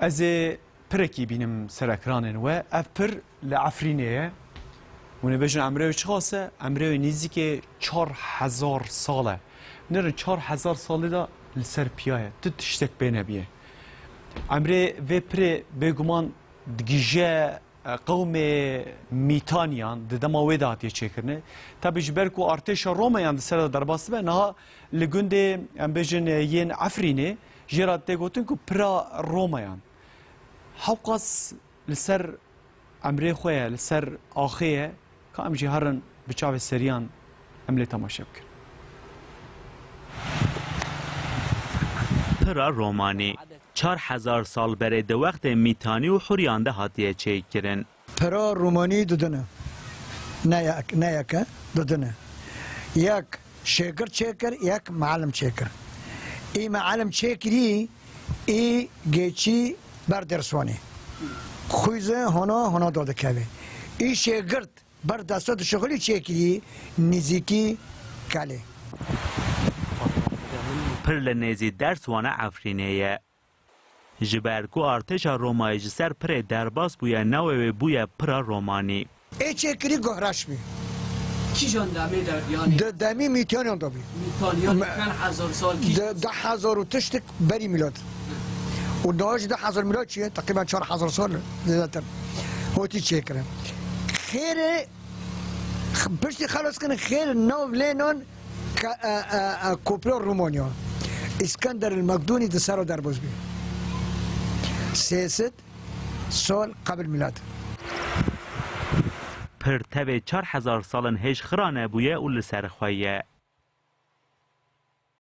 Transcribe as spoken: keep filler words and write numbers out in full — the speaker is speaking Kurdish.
Ez ê pirekî bînim ser ekranên we. Ev pir li Efrînê ye. Hûn ê bêjin emrê wê çiqas e? Emrê wê nêzîkê çar hezar sal e. Nêrin çar hezar salî de li ser piya ye. Tu tiştek pê nebiye. Emrê vê pirê bêguman digije, e, qewmê Mîtaniyan, di dema wê de hatiye çêkirinê. Tabi ji ber ku artêşa Romayan di ser de derbas dibe, niha li gundê, em bêjin, e, yên Efrînê jê re tê gotin ku pira Romayan. Hewqas li ser emrê xwe ye, li ser axê ye, ka em jî herin bi çavê seriyan em lê temaşe bikin. Pira Romanî çar hezar sal berê di wextê Mîtanî û Huryan de hatiye çêkirin. Pira Romanî didine. Ne yek, ne yeke, didine. Yek şêgir çêkir, yek mealim çêkir. Î mealim çêkirî, î geçî ber Dêrswanê. Xwîze hona, hona dadikeve. Î şêgirt ber desta dişixulî çêkirî nîzîkî kelê. Pir li nêzî Dêrswana Efrînê ye. Ji ber ku artêşa Romayê ji ser pirê derbas bûye, navê wê bûye Pira Romanî. Ê çêkirî guhraş bî. Kîjan demê de, yanî? Di demî Mîtaniyan de bî. Mîtaniyan Me- kal hezar sal kî? Di du hezar û tiştik berî mîlad. Û daha ji du hezar mîlad çi ye? Teqrîben çar hezar sal zêdetir. Hotî çêkirin. Xêrê, x-, piştî xelas kirin, xêr nav lênan ke-, e, e, e, Kopra Romanya. Îskender el Mekdûnî di ser derbas bî. Sê sed sal qebl mîlad. Pir tevê çar hezar salin hêj xira nebûye û li ser xwe ye.